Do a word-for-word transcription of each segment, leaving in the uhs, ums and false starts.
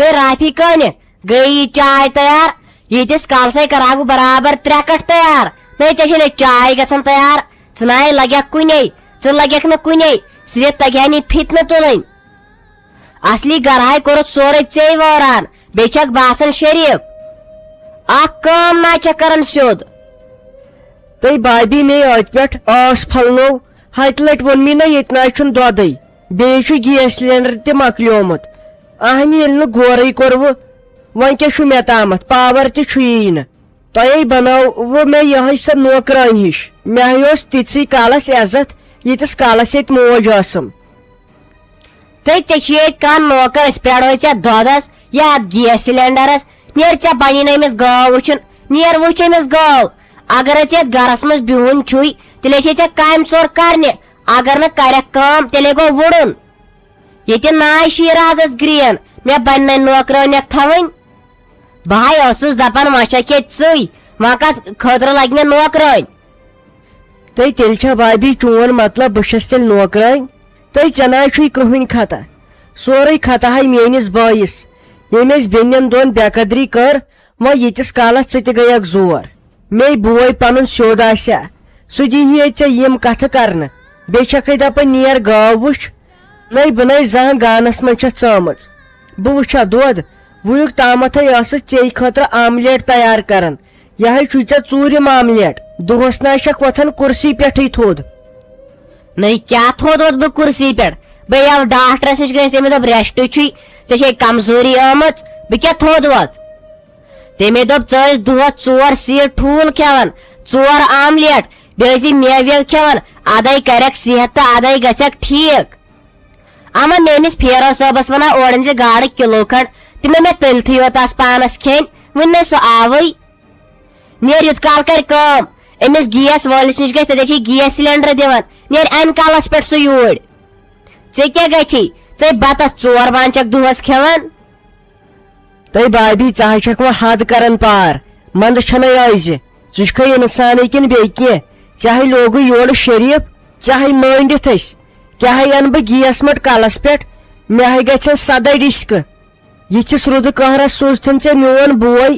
تہٕ رافی کٲنہِ گٔیے یہِ چاے تیار۔ ییٖتِس کالسَے کَرٕ ہا بہٕ برابر ترٛےٚ کَٹھ تیار۔ نَے، ژےٚ چھے نہٕ چاے گژھان تیار۔ ژٕ نَے لَگَکھ کُنے، ژٕ لَگَکھ نہٕ کُنے، صرف تَگہِ ہا نہٕ یہِ فتنہٕ تُلٕنۍ۔ اصلی گرہاے کوٚرُتھ سورُے ژے وٲران، بیٚیہِ چھکھ باسان شریف۔ اکھ کٲم نا چھکھ کران سیوٚد۔ تہٕ بھابھی مے ٲتۍ پٮ۪ٹھ ٲس پھلنو، ہتہِ لٹہِ ووٚن مےٚ نا ییٚتہِ نہ چھُنہٕ دۄدٕے، بیٚیہِ چھُ گیس سلینڈر تہِ مۄکلیومُت۔ اہنہِ ییٚلہِ نہٕ غورٕے کوٚروٕ، وۄنۍ کیٛاہ چھُ مےٚ تامتھ، پاور تہِ چھُیی نہٕ۔ تۄہے بنٲووٕ مےٚ یِہوٚے سۄ نوکرٲنۍ ہِش۔ مےٚ ہَے اوس تِتسٕے کالس عزت، ییٖتِس کالس ییٚتہِ موج ٲسٕم۔ تہٕ ژےٚ چھِ ییٚتہِ کانٛہہ نوکر، أسۍ پرٛارو ژےٚ دۄدس یا اتھ گیس سلینڈرس؟ نیر ژےٚ بنی نہٕ أمِس گٲو وٕچھُن، نیر وٕچھ أمِس گٲو۔ اگرے ژےٚ یتھ گرس منٛز بِہُن چھُے، تیٚلے چھے ژےٚ کامہِ ژور کرنہِ، اگر نہٕ کرکھ کٲم، تیٚلے گوٚو وُڑُن۔ ییٚتہِ ناے شیرازس گرین، مےٚ بنہِ نہٕ نوکرٲنۍ اکھ تھاوٕنۍ۔ بہٕ ہاے ٲسٕس دپان، وۄنۍ چھکھ ییٚتہِ ژٕے، وۄنۍ کتھ خٲطرٕ لگہِ مےٚ نوکرٲنۍ؟ تہٕ تیٚلہِ چھا بھابھی چون مطلب، بہٕ چھس تیٚلہِ نوکرٲنۍ؟ تہٕ ژےٚ نہ چھُے کٕہٕنۍ خطا، سورُے خطا ہاے میٲنِس بٲیِس، ییٚمۍ اسہِ بیٚنٮ۪ن دۄن بے قدری کٔر۔ وۄنۍ ییٖتِس کالس ژٕ تہِ گٔیکھ زور، مے بوے پنُن سیوٚد آسہِ ہا، سُہ دی ہے ژےٚ یِم کتھٕ کرنہٕ۔ بیٚیہِ چھکھے دپان نیر گٲو وٕچھ، نَے بہٕ نَے زانٛہہ گانس منٛز چھَس ژٲمٕژ۔ بہٕ وٕچھا دۄد، وُنیُک تامتھے ٲسٕس ژےٚ خٲطرٕ آملیٹ تیار کران۔ یہِ ہے چھُے ژےٚ ژوٗرِم آملیٹ۔ دۄہس نہ چھکھ وۄتھان کُرسی پٮ۪ٹھٕے تھوٚد۔ نٔے کیٛاہ تھوٚد ووٚتھ بہٕ کُرسی پٮ۪ٹھ؟ بہٕ یَوٕ ڈاکٹرس نِش گٔیَس، تٔمۍ دوٚپ ریسٹ چھُے، ژےٚ چھے کمزوری آمٕژ، بہٕ کیٛاہ تھوٚد ووٚتھ؟ تٔمۍ دوٚپ، ژٕ ٲسۍ دۄہس ژور سیٖر ٹھوٗل کھٮ۪وان، ژور آملیٹ، بیٚیہِ ٲسی مٮ۪وٕ وٮ۪وٕ کھٮ۪وان، ادے کرکھ صحت تہٕ ادے گژھکھ ٹھیٖک۔ اما میٲنِس پھیرو صٲبس ونان اورٕ أنۍ زِ گاڈٕ کِلوٗ کھنٛڈ، تِم مےٚ تٔلتھٕے یوت آسہٕ پانس کھیٚنۍ، وُنہِ نَے سُہ آوٕے۔ نیر یوت کال کرِ کٲم، أمِس گیس وٲلِس نِش گژھِ، تتہِ چھِ گیس سلینڈر دِوان، نیر امہِ کالس پٮ۪ٹھ سُہ یوٗرۍ۔ ژےٚ کیٛاہ گژھی؟ ژے بتس ژور بانہٕ چھکھ دۄہس کھٮ۪وان۔ تہٕ بابی، ژٕ ہا چھکھ وۄنۍ حد کران پار۔ منٛدٕ چھنَے أزِ۔ ژٕ چھُکھے انسانٕے کِنہٕ بیٚیہِ کینٛہہ؟ ژےٚ ہے لوگُے یورٕ شریف، ژےٚ ہے مٲنڈِتھ أسۍ۔ کیٛاہ ہے انہٕ بہٕ گیس مٔٹ کلس پٮ۪ٹھ؟ مےٚ ہے گژھن سداہ ڈِسکہٕ۔ یِتھِس رُدٕ قہرس سوٗزتھن ژےٚ میون بوے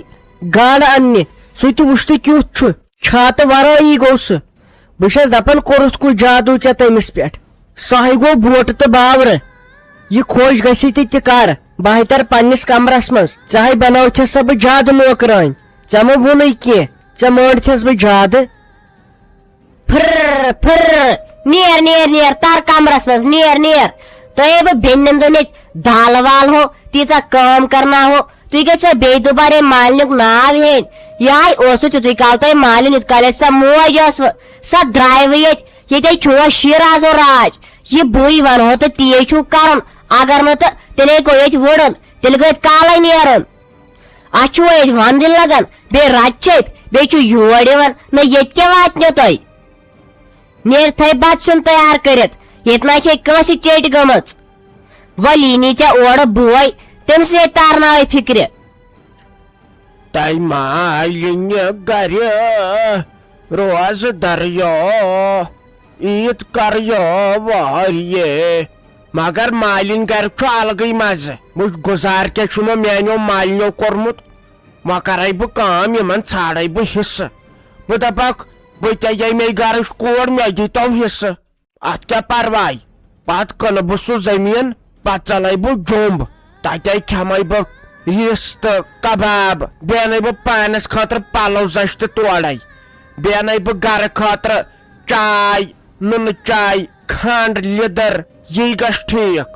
گاڈٕ اننہِ۔ سُہ تہِ وُچھ تہٕ کیُتھ چھُ۔ چھاتہٕ ورٲیی گوٚو سُہ۔ بہٕ چھَس دَپان، کوٚرُتھ کُس جادوٗ ژےٚ تٔمِس پٮ۪ٹھ؟ سُہ ہے گوٚو بوٹہٕ تہٕ باورٕ۔ یہِ خۄش گژھی تہِ تہِ کر۔ بہٕ ہے تَرٕ پننِس کمرس منٛز۔ ژےٚ ہے بنٲوتھس سا بہٕ جادٕ نوکرٲنۍ۔ ژےٚ مہ ووٚنُے کینٛہہ، ژےٚ مٲنڈتھس بہٕ جادٕ۔ پھر، پھر، نیر، نیر، نیر، تر کمرس منٛز، نیر، نیر۔ تۄہے بہٕ بیٚنٮ۪ن دۄن ییٚتہِ دالہٕ والہو، تیٖژاہ کٲم کرناوہو، تُہۍ گژھِو بیٚیہِ دُبارٕ ییٚمہِ مالنیُک ناو ہیٚنۍ۔ یہِ ہاے اوسوٕ تیُتُے کال تۄہہِ مالِن، یُت کال ییٚتہِ سۄ موج ٲسوٕ، سۄ درٛایوٕ ییٚتہِ۔ ییٚتے چھُوا شیٖرازو راج؟ یہِ بٕے ونہو تہٕ تی چھُو کرُن، اگر نہٕ تہٕ تیٚلے گوٚو ییٚتہِ وُڑُن، تیٚلہِ گوٚو ییٚتہِ کالے نیرُن۔ اتھ چھُوا ییٚتہِ ونٛدٕ لگان، بیٚیہِ رتہٕ چیٚپۍ، بیٚیہِ چھُ یور یِوان، نہ ییٚتہِ کیٛاہ واتنو تۄہہِ؟ نیرتھے بتہٕ سیُن تیار کٔرِتھ، ییٚتہِ نہ چھے کٲنٛسہِ چیٚٹۍ گٔمٕژ۔ وۄلۍ یی نی ژےٚ اورٕ بوے، تٔمۍ سٕے تارناوے فِکرِ۔ تَے مالِنہِ گرِ روزٕ دریا، عیٖد کر یاوار یے۔ مگر مالِنۍ گرِ چھُ الگٕے مزٕ۔ وٕچھ گُزار کیٛاہ چھُ مےٚ میٛانیو مالِنیو کوٚرمُت۔ وۄنۍ کرے بہٕ کٲم، یِمن ژھانڈے بہٕ حصہٕ۔ بہٕ دپکھ، بہٕ تہِ ییٚمے گرٕچ کوٗر، مےٚ دیٖتو حصہٕ۔ اتھ کیٛاہ پرواے؟ پتہٕ کٕنہٕ بہٕ سُہ زٔمیٖن، پتہٕ ژلے بہٕ جوٚمب۔ تتے کھٮ۪مے بہٕ رِستہٕ کباب، بیٚیہِ انَے بہٕ پانس خٲطرٕ پلو زچھِ تہِ تورے، بیٚیہِ انَے بہٕ گرٕ خٲطرٕ چاے، نُنہٕ چاے، کھنڈ، لیدٕر، یی گژھِ ٹھیٖک۔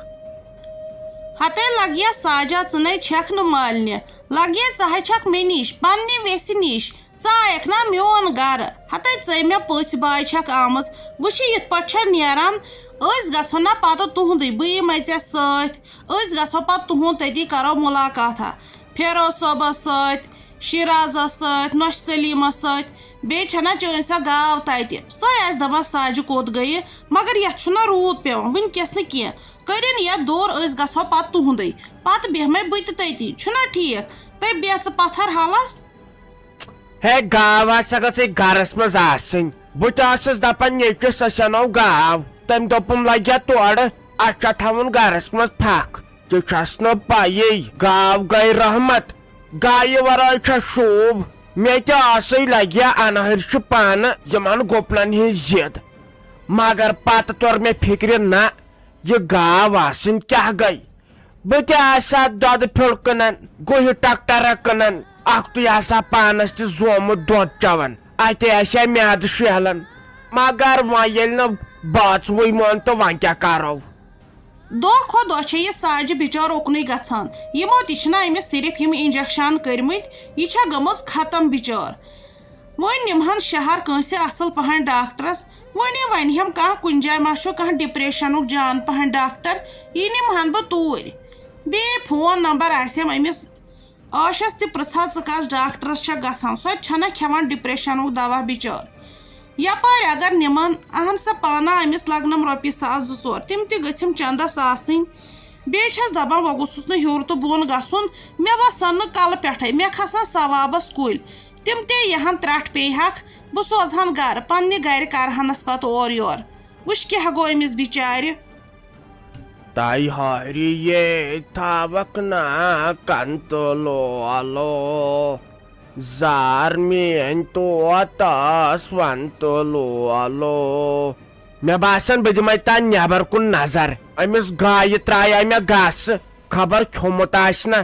ہتے لگیا ساجا، ژٕ نے چھکھ نہٕ مالنہِ، لگیا ژٕ ہے چھکھ مےٚ نِش، پننہِ ویسہِ نِش۔ ژٕ آیکھ نا میون گرٕ؟ ہتے ژے مےٚ پٔژھۍ باے چھکھ آمٕژ۔ وٕچھِ یِتھ پٲٹھۍ چھےٚ نیران۔ أسۍ گژھو نا پتہٕ تُہُنٛدُے، بہٕ یِمے ژےٚ سۭتۍ۔ أسۍ گژھو پتہٕ تُہُنٛد، تٔتی کرو مُلاقاتھا۔ فیروز صٲبس سۭتۍ، شیرازس سۭتۍ، نۄشہِ سلیمس سۭتۍ۔ بیٚیہِ چھےٚ نا چٲنۍ سۄ گاو تتہِ۔ سۄے آسہِ دپان ساجہِ کوٚت گٔیہِ، مگر یتھ چھُنہ روٗد پٮ۪وان، وٕنکیٚس نہٕ کینٛہہ۔ کٔرِن یتھ دوٗر، أسۍ گژھو پتہٕ تُہُنٛدُے۔ پتہٕ بیٚہمے بہٕ تہِ تٔتی۔ چھُنہ ٹھیٖک؟ تُہۍ بیٚہہ ژٕ پتھر ہلس۔ ہے، گاو ہسا گٔژھے گرس منٛز آسٕنۍ۔ بہٕ تہِ ٲسٕس دپان نیٚچوِس، أسۍ انو گاو۔ تٔمۍ دوٚپُم، لگیا تورٕ، اتھ چھا تھاوُن گرس منٛز پھکھ۔ ژےٚ چھَس نہٕ پَیی، گاو گٔے رحمت، گایہِ ورٲے چھےٚ شوٗب۔ مےٚ تہِ ٲسٕے لگہِ انہٕرۍ چھِ پانہٕ یِمن گُپنن ہٕنٛز ضد۔ مگر پتہٕ توٚر مےٚ فِکرِ، نہ، یہِ گاو آسٕنۍ کیٛاہ گٔے؟ بہٕ تہِ آسہٕ ہا دۄدٕ پھیوٚر کٕنان، گُہہِ ٹکٹرا کٕنان، اکھتُے آسہٕ ہا پانس تہِ زومُت دۄد چٮ۪وان، اتے آسہِ ہا میادٕ شیہلان۔ مگر وۄنۍ ییٚلہِ نہٕ بٲژوٕے مون تہٕ وۄنۍ کیٛاہ کرو؟ دۄہ کھۄتہٕ دۄہ چھےٚ یہِ ساجہِ بِچٲر اُکنُے گژھان۔ یِمو تہِ چھِنہ أمِس صرف یِم injection کٔرمٕتۍ، یہِ چھےٚ گٔمٕژ ختم بِچٲر۔ وۄنۍ نِمہن شہر کٲنٛسہِ اصل پہن ڈاکٹرس۔ وۄنۍ وَنہِ ہم کانٛہہ کُنہِ جایہِ ما چھُ کانٛہہ depressionُک جان پہن ڈاکٹر، یہِ نِمہن بہٕ توٗرۍ۔ بیٚیہِ فون نمبر آسٮ۪م أمِس۔ عٲشس تہِ پرژھا، ژٕ کس ڈاکٹرس چھکھ گژھان؟ سۄ تہِ چھنہ کھٮ۪وان depressionُک دوا بچٲر۔ یپٲرۍ اگر نِمن، اہن سا پانہ أمِس لگنم رۄپیہِ ساس زٕ ژور، تِم تہِ گٔژھِم چندس آسٕنۍ۔ بیٚیہِ چھس دپان، وۄنۍ گوٚژھُس نہٕ ہیوٚر تہٕ بۄن گژھُن۔ مےٚ وسن نہٕ کلہٕ پٮ۪ٹھے، مےٚ کھسن ثوابس کُلۍ۔ تِم تہِ یِہن ترٹھ پیٚیہِ ہکھ، بہٕ سوزہن گرٕ، پننہِ گرِ کرہنس پتہٕ اورٕ یور۔ وٕچھ کیٛاہ گوٚو أمِس بچارِ۔ تۄہہِ ہٲری یے تھاوکھ نا کن تہٕ لولو، زار میٲنۍ توتس ون تہٕ لولو۔ مےٚ باسان، بہٕ دِمے تان نٮ۪بر کُن نظر۔ أمِس گایہِ ترٛایے مےٚ گاسہٕ، خبر کھیوٚمُت آسہِ نا۔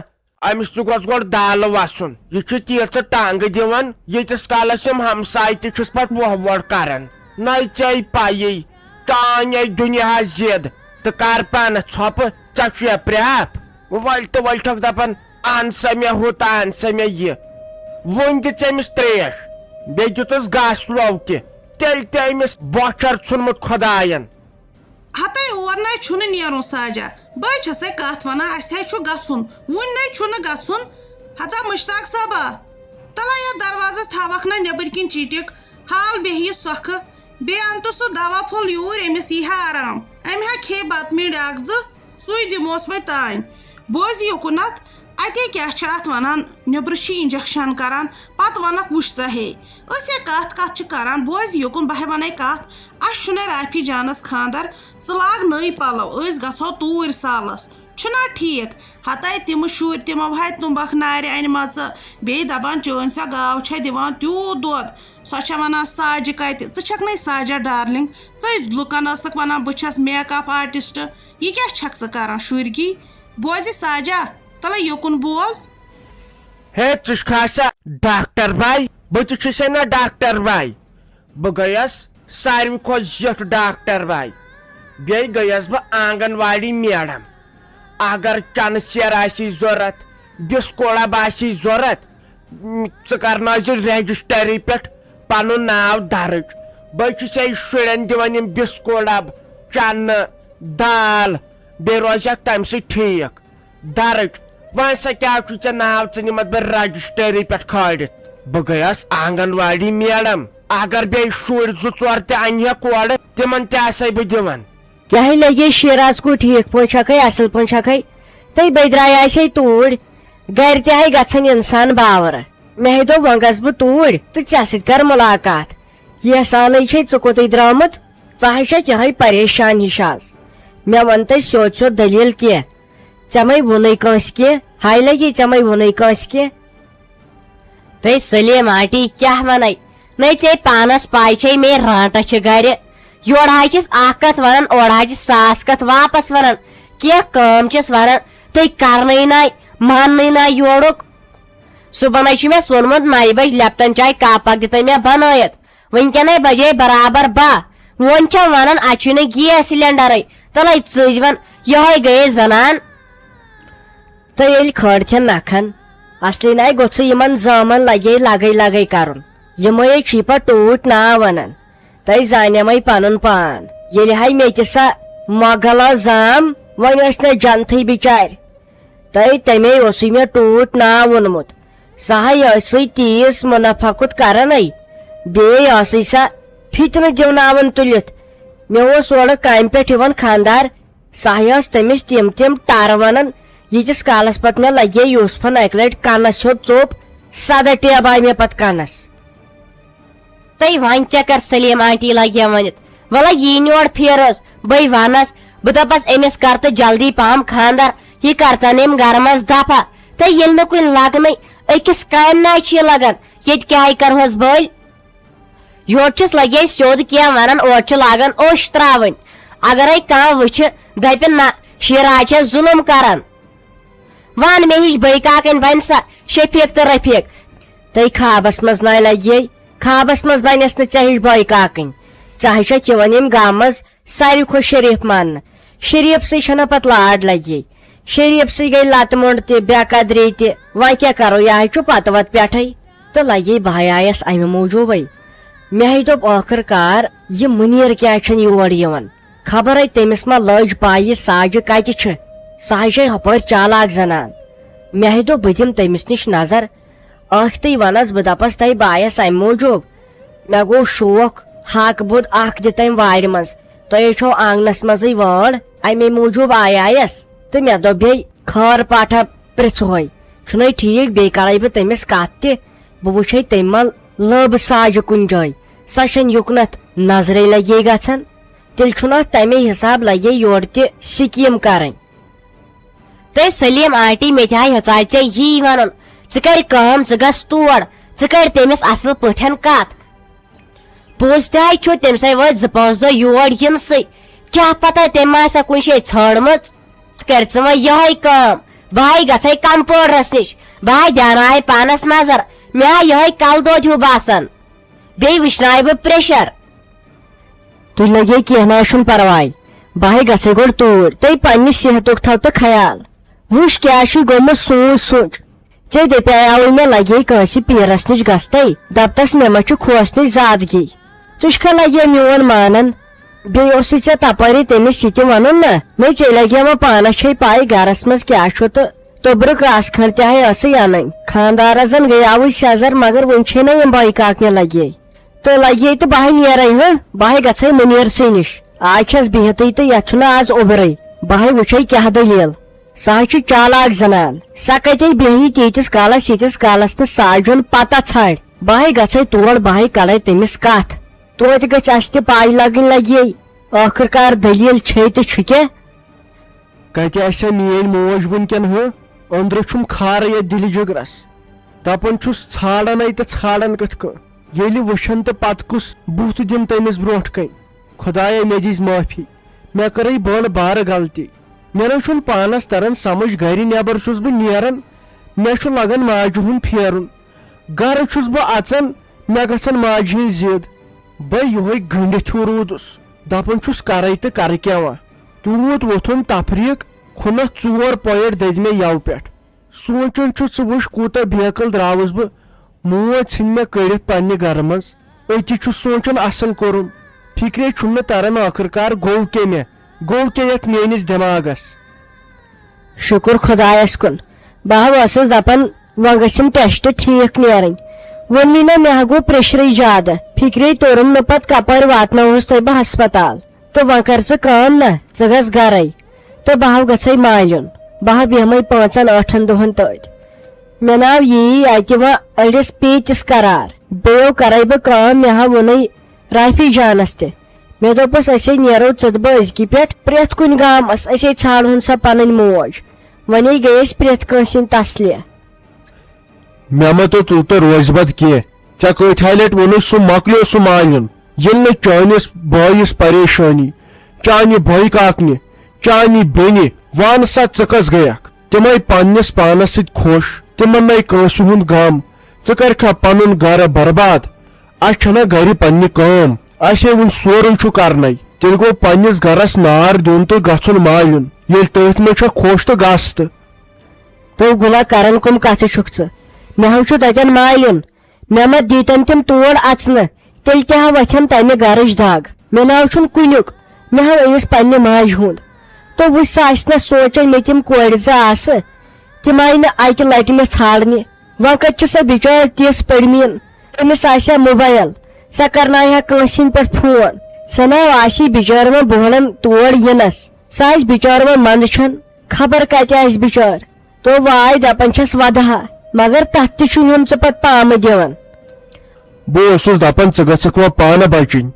أمِس تہِ گوٚژھ گۄڈٕ دالہٕ وَسُن۔ یہِ چھُ تیٖژٕ ٹانٛگہٕ دِوان، ییٖتِس کالس یِم ہمساے تہِ چھِس پتہٕ وۄہ وۄڑ کران۔ نَے ژےٚ پَیی، چانۍ اَتہِ دُنیاہس زِد، تہٕ کر پانس ژھۄپہٕ، ژےٚ چھُیا پرٛاپھ؟ وۄلۍ تہٕ وۄلۍ چھکھ دپان، اَن سا مےٚ ہُہ تہٕ اَن سا مےٚ یہِ۔ وُنہِ دِژ أمِس ترٛیش، بیٚیہِ دیُتُس گاسہٕ لوٚو تہِ، تیٚلہِ تہِ أمِس بۄچھر ژھُنمُت خۄداین۔ ہتے اور نَے چھُنہٕ نیرُن ساجا۔ بہٕ چھسے کتھ ونان، اسہِ ہے چھُ گژھُن، وُنہِ نَے چھُنہٕ گژھُن۔ ہتا مشتاق صٲبا، تلا یتھ دروازس تھاوکھ نہ نیبر کِنۍ چیٖٹِک، حال بیہہِ یہِ سۄکھٕ۔ بیٚیہِ انتہٕ سُہ دوا پھوٚل یوٗرۍ، أمِس یی ہا آرام۔ أمۍ ہا کھیٚیہِ بتہٕ میٖنٛڈۍ اکھ زٕ، سُے دِموس وۄنۍ تانۍ۔ بوز یوکُنتھ، اتے کیٛاہ چھِ اتھ ونان، نیبرٕ چھِ injection کران، پتہٕ ونکھ وٕچھ سا ہے۔ أسۍ ہے کتھ کتھ چھِ کران، بوز یوکُن، بہٕ ہے ونَے کتھ۔ اسہِ چھُنَے رافی جانس خاندر، ژٕ لاگ نٔے پلو، أسۍ گژھو توٗرۍ سالس۔ چھُنا ٹھیٖک؟ ہتے تِم شُرۍ، تِمو ہے تُمبکھ نارِ انہِ مژٕ، بیٚیہِ دپان چٲنۍ سۄ گاو چھےٚ دِوان تیوٗت دۄد۔ سۄ چھےٚ ونان ساجہِ کتہِ، ژٕ چھکھ نے ساجہ darling، ژٕے لُکن ٲسٕکھ ونان بہٕ چھس makeup artist۔ یہِ کیٛاہ چھکھ ژٕ کران شُرۍ گی؟ بوزِ ساجہ، تلے یوکُن بوز۔ ہے، ژٕ چھُکھا سا ڈاکٹر باے؟ بہٕ تہِ چھُسے نہ ڈاکٹر باے۔ بہٕ گٔیَس ساروی کھۄتہٕ زیٹھ ڈاکٹر باے۔ بیٚیہِ گٔیَس بہٕ آنگن واڑی میڈم۔ اگر چنہٕ سیر آسی ضوٚرتھ، بسکوٹ ڈبہٕ آسی ضوٚرتھ، م، ژٕ کرنٲوزِ رجسٹری پٮ۪ٹھ پنُن ناو درٕج۔ بہٕ چھُسے شُرٮ۪ن دِوان یِم بسکوٹ ڈبہٕ، چنہٕ، دال، بیٚیہِ روزٮ۪کھ تمہِ سۭتۍ ٹھیٖک۔ درٕج، وۄنۍ سا کیٛاہ چھُے ژےٚ ناو، ژٕ نِمتھ بہٕ رجسٹری پٮ۪ٹھ کھٲلِتھ؟ بہٕ گٔیَس آنگن واڑی میڈم۔ اگر بیٚیہِ شُرۍ زٕ ژور تہِ انہِ ہا کورٕ، تِمن تہِ آسے بہٕ دِوان۔ کیٛاہ لگے شیراز کو، ٹھیٖک پٲٹھۍ چھکھے، اصل پٲٹھۍ چھکھے؟ تہٕ بیٚیہِ درٛاے آسے توٗرۍ، گرِ تہِ ہے گژھن انسان باور۔ مےٚ ہے دوٚپ وۄنۍ گژھٕ بہٕ توٗرۍ تہٕ ژےٚ سۭتۍ کرٕ ملاقات۔ یہِ احسانٕے چھے، ژٕ کوٚتٕے درٛامٕژ؟ ژٕ ہے چھکھ یِہے پریشان ہِش آز۔ مےٚ وَن تہٕ سیوٚد سیوٚد دٔلیٖل کینٛہہ۔ ژےٚ مَے ووٚنُے کٲنٛسہِ کینٛہہ؟ ہاے لگی، ژےٚ مَے ووٚنُے کٲنٛسہِ کینٛہہ؟ تہٕ سلیٖم آنٹی کیٛاہ وَنَے؟ نَے ژےٚ پانَس پَے چھے، مے رانٛٹَس چھِ گَرِ۔ یورٕ حظ چھِس اَکھ کَتھ وَنان، اورٕ حظ چھِس ساس کَتھ واپَس وَنان۔ کینٛہہ کٲم چھِس وَنان، تُہۍ کَرنٕے نَے، ماننٕے نَے یورُک۔ صُبحَن حظ چھُ مےٚ سوٗنمُت نَیہِ بَجہِ لیپٹن چاے کَپ اَکھ، دِتَے مےٚ بَنٲیِتھ۔ وٕنکیٚنَے بجے برابر باہ۔ وۄنۍ چھَم وَنان، اَتہِ چھُے نہٕ گیس سِلینڈرٕے۔ تَلَے ژٕج وَن، یِہوٚے گٔیے زَنان۔ تہٕ ییٚلہِ کھٲڑ کھٮ۪ن نَکھَن، اَصلی نَے گوٚژھُے یِمَن زامَن لَگے لَگَے لَگَے کَرُن۔ یِمَے چھِ پَتہٕ ٹوٗٹۍ ناو وَنان۔ تۄہہِ زانیمَے پَنُن پان۔ ییٚلہِ ہَے مےٚ تہِ سۄ مۄغل ٲس زام، وۄنۍ ٲسۍ نہٕ جنتھٕے بِچارِ۔ تہٕ تَمے اوسُے مےٚ ٹوٗٹۍ ناو ووٚنمُت۔ سۄ ہَے ٲسٕے تیٖژ مُنافقت کران۔ بیٚیہِ ٲسٕے سۄ فتنہٕ دِوناوان تُلِتھ۔ مےٚ اوس اورٕ کامہِ پٮ۪ٹھ یِوان خانٛدار، سۄ ہَے ٲس تٔمِس تِم تِم ٹَرٕ وَنان، ییٖتِس کالَس پَتہٕ مےٚ لَگے یوٗسفَن اَکہِ لَٹہِ کَنَس ہیوٚت ژوٚپ، سَداہ ٹیب آیہِ مےٚ پَتہٕ کَنَس۔ تہٕ وۄنۍ کیٛاہ کَرٕ سلیٖم آنٹی لَگہِ ؤنِتھ؟ وَلہٕ یی نہٕ یور پھیرٕ حظ، بٔے وَنَس، بہٕ دَپَس أمِس کَر تہٕ جلدی پَہَم خانٛدر، یہِ کرتن أمۍ گرٕ منٛز دفع۔ تہٕ ییٚلہِ نہٕ کُنہِ لگنٕے، أکِس کامہِ ناے چھِ یہِ لگان، ییٚتہِ کیٛاہ کرہوس بٔلۍ؟ یورٕ چھِس لگے سیوٚد کینٛہہ ونان، اورٕ چھِ لاگان اوٚش تراوٕنۍ۔ اگرے کانٛہہ وٕچھِ، دپہِ، نہ، شیراز چھےٚ ظُلُم کران۔ وَن مےٚ ہِش بٔے کاکَنۍ بَنہِ سا شفیق تہٕ رفیق۔ تٔے خوابَس منٛز ناے لَگہِ، خوابَس منٛز بَنٮ۪س نہٕ ژےٚ ہِش بٔے کاکَنۍ۔ ژےٚ ہَے چھَتھ یِوان ییٚمہِ گامہٕ منٛز ساروی کھۄتہٕ شریٖف ماننہٕ۔ شریٖفسٕے چھَنہ پَتہٕ لاڈ لَگہِ۔ شریٖفسٕے گٔے لَتہٕ مۄنٛڈ تہِ، بے قدری تہِ۔ وۄنۍ کیٛاہ کَرو، یہِ ہَے چھُ پَتہٕ وَتہٕ پٮ۪ٹھَے۔ تہٕ لَگے بہٕ ہَے آیَس اَمہِ موٗجوٗبَے۔ مےٚ ہَے دوٚپ، ٲخٕر کار، یہِ مُنیٖر کیٛازِ چھَنہٕ یور یِوان؟ خبرے تٔمِس ما لٔج پَے یہِ ساجہِ کَتہِ چھِ؟ سۄ ہَے چھے ہُپٲرۍ چالاک زنان۔ مےٚ ہَے دوٚپ بہٕ دِمہٕ تٔمِس نِش نظر۔ ٲکھتٕے وَنَس بہٕ دَپَس تۄہہِ بہٕ آیَس اَمہِ موٗجوٗب۔ مےٚ گوٚو شوق، ہاکہٕ بوٚد اَکھ دِ تٔمۍ وارِ منٛز۔ تۄہے چھو آنٛگنَس منٛزٕے وٲر، اَمے موٗجوٗب آے آیَس۔ تہٕ مےٚ دوٚپ بیٚیہِ خٲر پاٹھا پرٛژھہوے۔ چھُنَے ٹھیٖک، بیٚیہِ کَرَے بہٕ تٔمِس کَتھ تہِ۔ بہٕ وٕچھے تٔمۍ ما لٔب ساجہِ کُنہِ جایہِ۔ سۄ چھَنہٕ یُکنَتھ نظرے لَگے گژھان۔ تیٚلہِ چھُنہٕ اَتھ تَمے حساب لَگے یورٕ تہِ سکیٖم کَرٕنۍ۔ تہٕ سلیٖم آنٹی، مےٚ تہِ ہاے ہیژاے ژےٚ یی وَنُن، ژٕ کَر کٲم، ژٕ گژھ تور، ژٕ کَر تٔمِس اَصٕل پٲٹھۍ کَتھ۔ پوٚز تہِ ہاے چھُ، تٔمِس ہاے وٲتۍ زٕ پانٛژھ دۄہ یور یِنسٕے۔ کیٛاہ پتہ تٔمۍ ما آسہِ ہا کُنہِ جایہِ ژھانٛڈمٕژ۔ ژٕ کَر ژٕ وۄنۍ یِہوٚے کٲم، بہٕ ہاے گژھے کمپاوڈرس نِش، بہٕ ہاے دیاناوے پانس نظر، مےٚ ہاے یِہوٚے کلہٕ دود ہیوٗ باسان۔ بیٚیہِ وٕچھناوے بہٕ پریشر۔ تُہۍ لگے کینٛہہ نہ حظ چھُنہٕ پرواے، بہٕ ہے گژھے گۄڈٕ توٗرۍ، تُہۍ پننہِ صحتُک تھاو تہٕ خیال۔ وٕچھ کیٛاہ چھُے گوٚمُت سوٗنچ سوٗنچ۔ ژےٚ دپیاوٕے مےٚ لگے کٲنٛسہِ پیٖرس نِش گژھتَے، دپتس مےٚ ما چھُ کھوژنٕچ زادگی۔ ژٕ چھُکھا لگے میون مانان؟ بیٚیہِ اوسُے ژےٚ تپٲری تٔمِس یہِ تہِ ونُن نا، مےٚ ژےٚ لگے وۄنۍ پانس چھے پاے گرس منٛز کیٛاہ چھُ تہٕ توٚبرُک رس کھنڈ تہِ ہے ٲسٕے انٕنۍ۔ خاندارس زن گٔیاوٕے سیزر، مگر وُنہِ چھے نہ یِم بٲے کاکنہِ لگے۔ تہٕ لگے تہٕ بہٕ ہے نیرے، ہہ، بہٕ ہے گژھے مُنیرسٕے نِش۔ آز چھس بِہتٕے تہٕ یتھ چھُنہٕ آز اوٚبرٕے۔ بہٕ ہے وٕچھے کیٛاہ دٔلیٖل۔ سۄ ہے چھِ چالاک زنان۔ سۄ کتے بیہہِ تیٖتِس کالس، ییٖتِس کالس نہٕ ساجُن پتہ ژھانڈِ۔ بہٕ ہے گژھے تور، بہٕ ہے کرے تٔمِس کتھ۔ توتہِ گژھِ اسہِ تہِ پاے لگٕنۍ لگے، ٲخٕر کار دٔلیٖل چھے تہٕ چھُ کیٛاہ۔ کتہِ آسہِ ہا میٲنۍ موج وٕنکیٚن، ہہ؟ أنٛدرٕ چھُم کھارے یتھ دِلہِ جگرس۔ دپان چھُس، ژھانڈان اَتہِ تہٕ ژھانڈان کِتھ کٔنۍ؟ ییٚلہِ وٕچھن تہٕ پتہٕ کُس بُتھ دِم تٔمِس برونٛٹھ کنہِ؟ خدایا، مےٚ دِس معٲفی۔ مےٚ کٔرٕے بٔڑ بارٕ غلطی۔ مےٚ نہ چھُنہٕ پانس تران سمجھ، گرِ نٮ۪بر چھُس بہٕ نیران، مےٚ چھُ لگان ماجہِ ہُنٛد پھیرُن۔ گرٕ چھُس بہٕ اژان، مےٚ گژھان ماجہِ ہٕنٛز ضد۔ بہٕ یِہوٚے گٔنڈِتھ ہیوٗ روٗدُس۔ دپان چھُس، کرے تہٕ کرٕ کیٛاہ وۄنۍ؟ تیوٗت ووٚتھُم تفریٖق، کھُنس ژور پوینٹ دٔدۍ مےٚ یَوٕ پٮ۪ٹھ۔ سونٛچان چھُس، ژٕ وٕچھ، کوٗتاہ بے عقل درٛاوُس بہٕ۔ موج ژھٕنۍ مےٚ کٔڑِتھ پننہِ گرٕ منٛز۔ أتی چھُس سونٛچان، اصل کوٚرُم۔ فکرے چھُم نہٕ تران، ٲخٕر کار گوٚو کیٛاہ مےٚ؟ گوٚو کیٛاہ یتھ میٲنِس دٮ۪ماغس؟ شُکُر خۄدایس کُن۔ بہٕ ہا ٲسٕس دپان، وۄنۍ گٔژھِم ٹیسٹ ٹھیٖک نیرٕنۍ۔ ووٚنمٕے نہ، مےٚ ہا گوٚو پریشرٕے زیادٕ۔ فکرے توٚرُم نہٕ پتہٕ کپٲرۍ واتناوہوس تۄہہِ بہٕ ہسپتال۔ تہٕ وۄنۍ کر ژٕ کٲم نہ، ژٕ گژھ گرے۔ تہٕ بہٕ ہا گژھے مالیُن۔ بہٕ ہا بیٚہمے پانٛژن ٲٹھن دۄہن تٔتھۍ۔ مےٚ ناو یی اتہِ وۄنۍ أڑِس پیتِس قرار۔ بیٚیو کرے بہٕ کٲم، مےٚ ہا ووٚنُے رافی جانس تہِ۔ مےٚ دوٚپُس، أسے نیرو ژٕ تہٕ بہٕ أزکی پٮ۪ٹھ پرٛٮ۪تھ کُنہِ گامس، أسے ژھانڈہون سۄ پنٕنۍ موج۔ وۄنۍ گٔے أسۍ پرٛٮ۪تھ کٲنٛسہِ ہٕنٛدۍ تسلہِ۔ مےٚ مہ توٚر تیوٗتاہ روزِ بد کینٛہہ۔ ژےٚ کۭتۍ ہاے لٹہِ ووٚنُے، سُہ مۄکلیو سُہ مالیُن۔ ییٚلہِ نہٕ چٲنِس بٲیِس پریشٲنی، چانہِ بٲے کاکنہِ، چانہِ بیٚنہِ، وَن سا، ژٕ کَس گٔیَکھ؟ تِمَے پنٛنِس پانَس سۭتۍ خۄش، تِمَن نَے کٲنٛسہِ ہُنٛد غم۔ ژٕ کَرِکھا پَنُن گَرٕ برباد؟ اَسہِ چھَنہ گَرِ پنٛنہِ کٲم، اَسے وُنہِ سورُے چھُ کَرنَے۔ تیٚلہِ گوٚو پنٛنِس گَرَس نار دیُن تہٕ گژھُن مالیُن۔ ییٚلہِ تٔتھۍ منٛز چھَکھ خۄش تہٕ گژھ تہٕ۔ تو گُلا، کران کم کتھٕ چھُکھ ژٕ؟ مےٚ ہا چھُ تتٮ۪ن مالیُن، مےٚ ما دیٖتن تِم تور اژنہٕ، تیٚلہِ تہِ ہا وۄتھٮ۪م تمہِ گرٕچ دگ۔ مےٚ ناو چھُنہٕ کُنیُک، مےٚ ہا أمِس پننہِ ماجہِ ہُنٛد۔ تو وٕچھ، سۄ آسہِ نہ سونچان مےٚ تِم کورِ زٕ آسہٕ، تِم آیہِ نہٕ اکہِ لٹہِ مےٚ ژھانڈنہِ۔ وۄنۍ کتہِ چھِ سۄ بچٲر تِژھ پٔرمین؟ أمِس آسہِ ہا موبایل، سۄ کرنایہِ ہا کٲنٛسہِ ہٕنٛدۍ پٲٹھۍ فون۔ سۄ نہ آسی بچٲر وۄنۍ بوہلن تور یِنس۔ سۄ آسہِ بچٲر وۄنۍ منٛدچھان، خبر کتہِ آسہِ بچٲر۔ تو واے دپان چھس ودہا، مگر تتھ تہِ چھُ ہیوٚن ژٕ پتہٕ پامہٕ دِوان۔ بہٕ اوسُس دپان، ژٕ گژھکھ وۄنۍ پانہٕ بچِنۍ،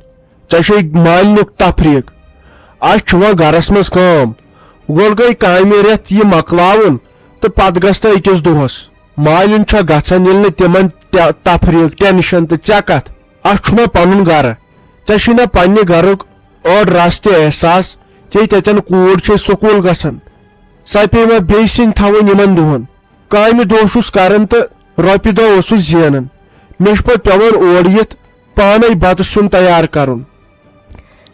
ژےٚ چھے مالنیُک تفریٖق۔ اسہِ چھُ وۄنۍ گرس منٛز کٲم، گۄڈٕ گٔے کامہِ رٮ۪تھ یہِ مۄکلاوُن تہٕ پتہٕ گژھِ تہٕ أکِس دۄہس۔ مالِن چھا گژھان ییٚلہِ نہٕ تِمن ٹے-، تفریٖق، ٹینشن تہٕ ژےٚ کتھ؟ اَسہِ چھُنہ پنُن گرٕ؟ ژےٚ چھُے نہ پننہِ گرُک أڑ رژھ تہِ احساس؟ ژےٚ تتٮ۪ن کوٗر چھے سکوٗل گژھان، سۄ پیٚیہِ وۄنۍ بیٚیہِ سٕنٛدۍ تھاوٕنۍ یِمن دۄہن۔ کامہِ دۄہ چھُس کران تہٕ رۄپیہِ دہ اوسُس زینان۔ مےٚ چھُ پتہٕ پٮ۪وان اور یِتھ پانے بتہٕ سیُن تیار کرُن۔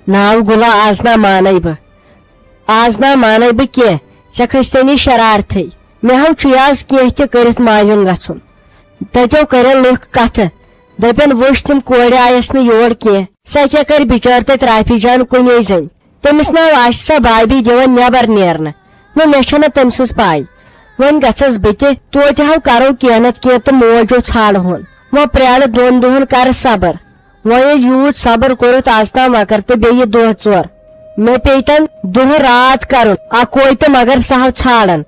ناو گُلا، آز نا مانے بہٕ، آز نا مانے بہٕ کینٛہہ۔ ژےٚ کھٔستے نہٕ شرارتھٕے۔ مےٚ ہو چھُے آز کینٛہہ تہِ کٔرِتھ ماجُن گژھُن۔ تتیو کرن لُکھ کتھٕ، دپن وٕچھ تِم کورِ آیس نہٕ یور کینٛہہ۔ سۄ کیٛاہ کرِ بچٲر تتہِ رافی جان کُنے زٔنۍ؟ تٔمِس ناو آسہِ سۄ بابی دِوان نٮ۪بر نیرنہٕ۔ نہ، مےٚ چھنہٕ تٔمۍ سٕنٛز پاے۔ وۄنۍ گژھس بہٕ تہِ، توتہِ ہو کرو کینٛہہ نتہٕ کینٛہہ تہٕ موج او ژھانڈہون۔ وۄنۍ پرٛارٕ دۄن دۄہن، کرٕ صبر۔ وۄنۍ ییٚلہِ یوٗت صبر کوٚرُتھ از تام وکر تہٕ بیٚیہِ دۄہ ژور، مےٚ پیٚیہِ تن دۄہ راتھ کرُن اکوے تہٕ مگر سہو ژھانڈن۔